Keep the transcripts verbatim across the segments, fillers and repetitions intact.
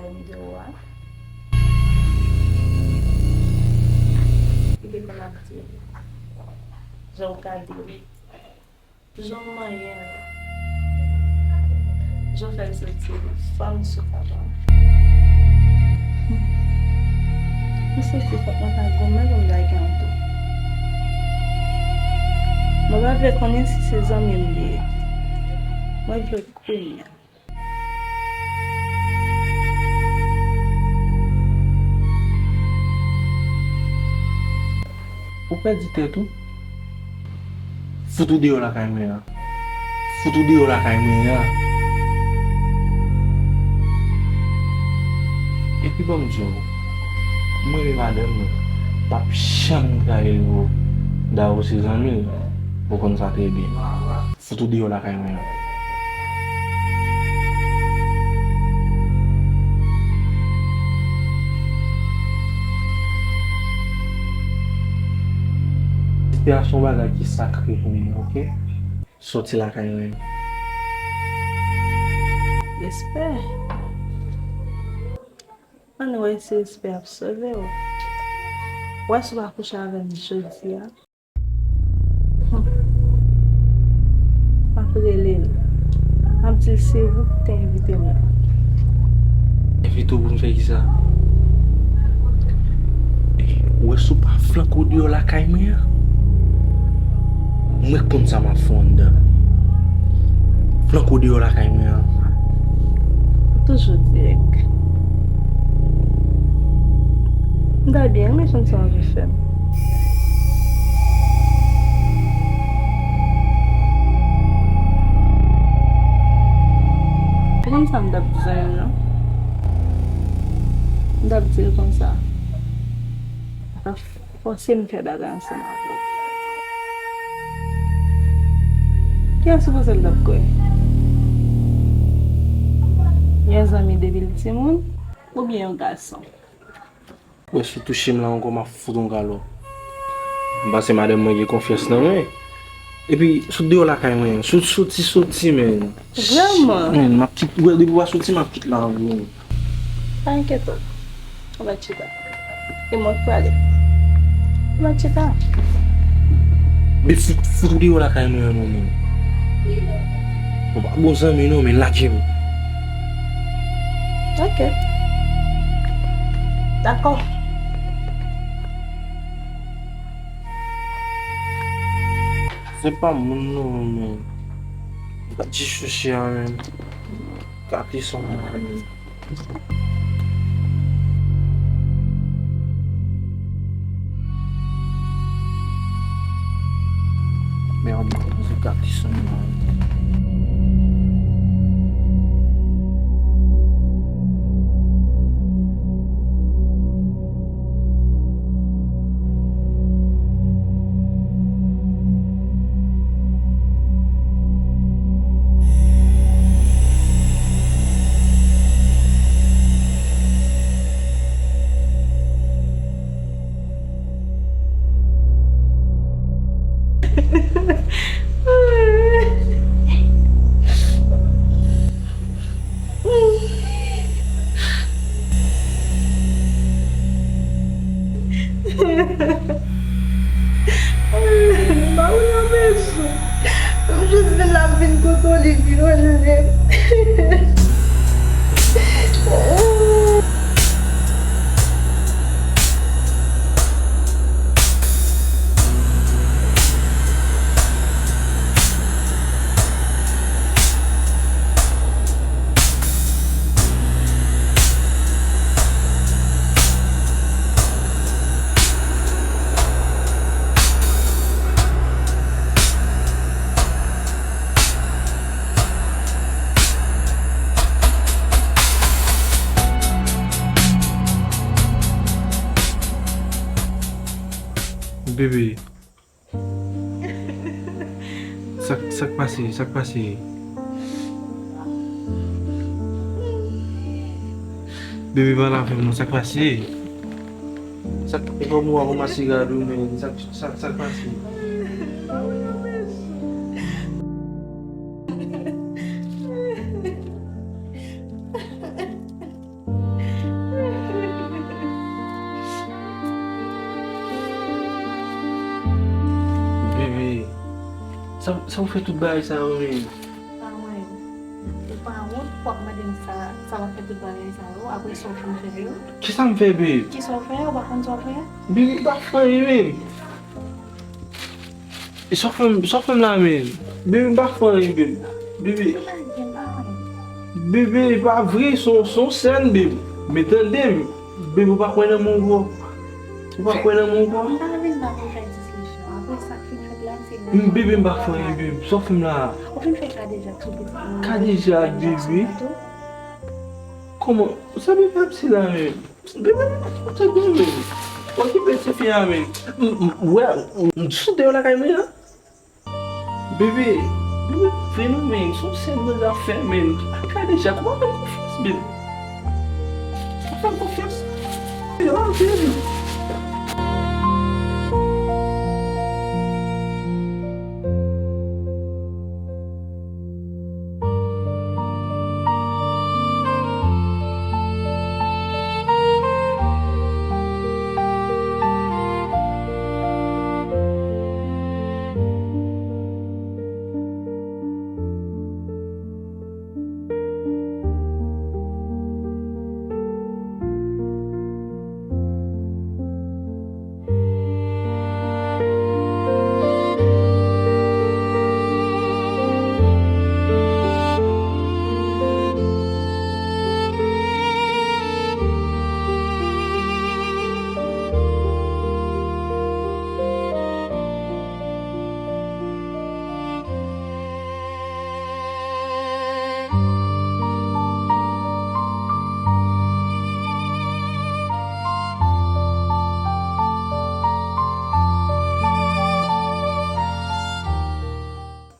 Kòm de ou a. Li te konn ap di m, jan w gade m, jan w manyen m, jan w fè l santi fanm sou kò m. M santi fòk mwen ta goumen pou m lage yon tou. Mwen pa vle konnen si se zanmi m li ye. Mwen vle kounye a. Ou pèdi tèt ou? Fout ou deyò lakay mwen an. Fout ou deyò lakay mwen an. Epi ban m di w, mwen renmen madanm mwen. M p ap janm trayi l pou Dao se zanmi l. Ou konn sa trè byen. Fout ou deyò lakay mwen an. Respè a se yon bagay ki sakre pou mwen, oke? Sòti lakay mwen. Respè? Ann wè si respè ap sove w. Wè si w pa kouche avè m jodi a. M ap rele l. M ap di l se ou ki te envite m la. Envite w pou m fè kisa? Ou wè si w pa flanke w deyò lakay mwen an. Mwen konn sa m ap fè w anndan. Flanke w deyò lakay mwen an. Ou toujou dirèk. M ta byen renmen konn sa w anvi fè m. Ou konn sa m t ap di zanmi m nan? M t ap di l konsa. Ou ka fòse m fè bagay ansanm avè w. Kiyès ou panse l t ap kwè? Yon zanmi depi l timoun? Oubyen yon gason? Wè si w touche m la ankò, m ap fout yon galòp. M panse madanm mwen gen konfyans nan mwen. Epi, sot deyò lakay mwen. Sot, soti, soti, men. Vrèman? Men, m ap kit, wè, depi w pa soti, m ap kit la, men. Pa enkyete w. Ann al chita. E mwen k prale. Ann al chita. Men fout, fout ou deyò lakay mwen an non, men. Ou pa bon zanmi non, men lage m. Ok. Dakò. Se pa moun non, men. Gad ti chouchi a, men. Gad ti son, men. Merde, se gad ti son, men. M pa wè yon bezwen. M jis vin la vin kote w, li vin rele m. Bebe. Sa, sa k pase? Sa k pase? Bebe, pale avè m non, sa k pase? Sa k, e kòm ou a kòmanse gade w, men sa, sa, sa k pase? Sa, sa w fè tout bagay sa yo menm? Pa mwen. Ou pa wont pou w ap mande m sa, sa w ap fè tout bagay sa yo, apre sa w fin fè yo? Kisa m fè, babe? Kisa w fè? Ou pa konn sa w fè? Babe, m pa fè anyen menm. E sa w fè m, sa w fè m la menm? Babe, m pa fè anyen, babe. Babe. Babe, e pa vre, se yon, se yon sèn, babe. Men tande m. Babe, ou pa kwè nan mwen ankò? Ou pa kwè nan mwen ankò? M pa vin la pou fè diskisyon. Apre sa k fin fèt la, se... M, babe, m pa fè anyen, babe. Sa w fè m la? Ou fin fè Kadejak sou pitit mwen. Kadejak, babe? Kòman? Sa babe ap di la menm? Babe, tande menm. Okipe tifi a menm. M, m, wè, m sou deyò lakay mwen an. Babe, babe, vin non, men, se yon sèn nou ap fè, men. Kadejak, ou pa fè m konfyans, babe. Ou pa fè m konfyans. Babe, ah, babe.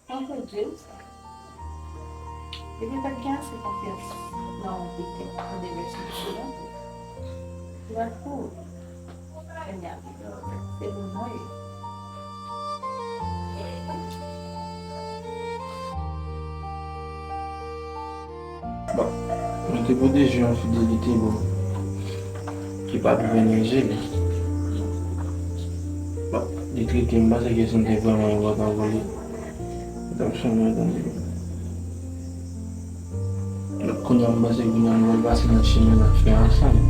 Mwen pou di w sa. Depi w pa t gen ase konfyans nan yon pitit pou devèse sou yon pitit, li pral pou ou. Kounye a, se pou mwen. Bon, mwen te pwoteje yon fidelite, bon, ki pa t ouvè nan je li. Bon, li trete m, m panse ke si m te vrèman enpòtan pou li, li t ap sonje tande. Donk, kounye a, m panse kounye a nou pral pase nan chemen n ap fè ansanm.